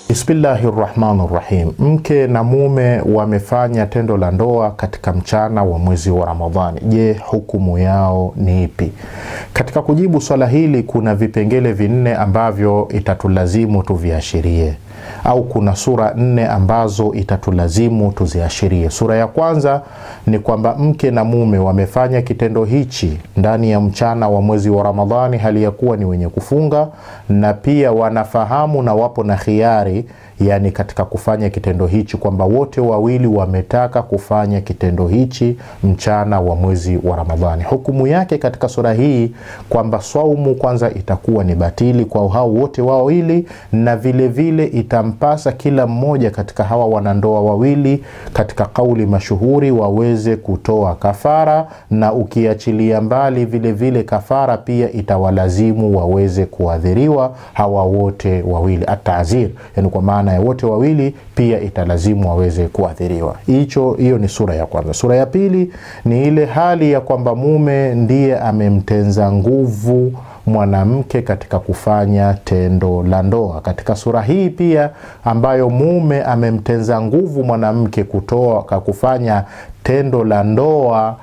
Bismillahirrahmanirrahim. Mke na mume wamefanya tendo la ndoa katika mchana wa mwezi wa Ramadhani. Je, hukumu yao ni ipi? Katika kujibu swala hili kuna vipengele vinne ambavyo itatulazimu tuviashirie, au kuna sura nne ambazo itatulazimu tuziashirie. Sura ya kwanza ni kwamba mke na mume wamefanya kitendo hichi ndani ya mchana wa mwezi wa Ramadhani hali ya kuwa ni wenye kufunga, na pia wanafahamu na wapo na khiari, yani katika kufanya kitendo hichi kwamba wote wawili wametaka kufanya kitendo hichi mchana wa mwezi wa Ramadhani. Hukumu yake katika sura hii kwamba swaumu kwanza itakuwa ni batili kwa hao wote wawili, na vile vile itampasa kila mmoja katika hawa wanandoa wawili katika kauli mashuhuri waweze kutoa kafara, na ukiachilia mbali vile vile kafara pia itawalazimu waweze kuadhiriwa hawa wote wawili, atazir, yani kwa maana ya wote wawili pia italazimu waweze kuadhiriwa. Hiyo ni sura ya kwanza. Sura ya pili ni ile hali ya kwamba mume ndiye amemtenza nguvu mwanamke katika kufanya tendo la ndoa. Katika sura hii pia ambayo mume amemtenza nguvu mwanamke kutoa kufanya tendo la ndoa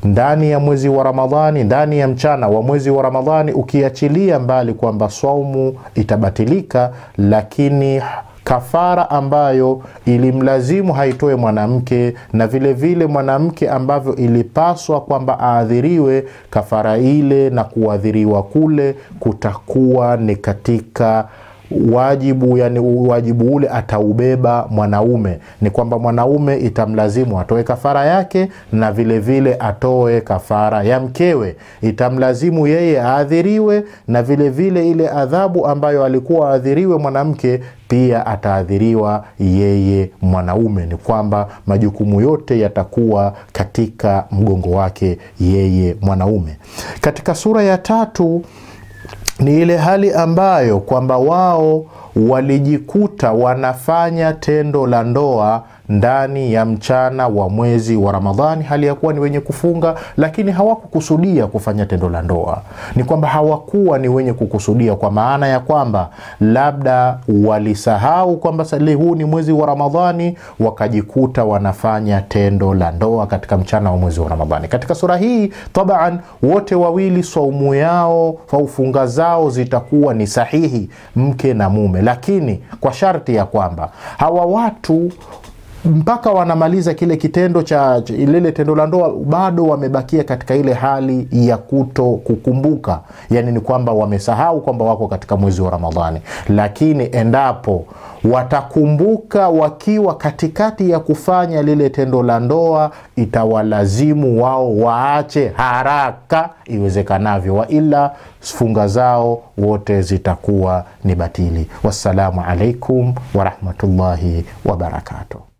ndani ya mwezi wa Ramadhani, ndani ya mchana wa mwezi wa Ramadhani, ukiachilia mbali kwamba swaumu itabatilika, lakini kafara ambayo ilimlazimu haitoe mwanamke, na vile vile mwanamke ambavyo ilipaswa kwamba aadhiriwe kafara ile na kuadhiriwa kule kutakuwa ni katika wajibu, yani wajibu ule ataubeba mwanaume. Ni kwamba mwanaume itamlazimu atoe kafara yake na vile vile atoe kafara ya mkewe. Itamlazimu yeye aadhiriwe na vile vile ile adhabu ambayo alikuwa aadhiriwe mwanamke pia ataadhiriwa yeye mwanaume. Ni kwamba majukumu yote yatakuwa katika mgongo wake yeye mwanaume. Katika sura ya tatu ni ile hali ambayo kwamba wao walijikuta wanafanya tendo la ndoa ndani ya mchana wa mwezi wa Ramadhani hali ya kuwa ni wenye kufunga, lakini hawakukusudia kufanya tendo la ndoa. Ni kwamba hawakuwa ni wenye kukusudia, kwa maana ya kwamba labda walisahau kwamba huu ni mwezi wa Ramadhani, wakajikuta wanafanya tendo la ndoa katika mchana wa mwezi wa Ramadhani. Katika sura hii tabaan wote wawili saumu yao au funga zao zitakuwa ni sahihi, mke na mume, lakini kwa sharti ya kwamba hawa watu mpaka wanamaliza kile kitendo cha lile tendo la ndoa bado wamebakia katika ile hali ya kuto kukumbuka, yani ni kwamba wamesahau kwamba wako katika mwezi wa Ramadhani. Lakini endapo watakumbuka wakiwa katikati ya kufanya lile tendo la ndoa, itawalazimu wao waache haraka iwezekanavyo, wa ila funga zao wote zitakuwa ni batili. Wassalamu alaikum warahmatullahi wabarakatuh.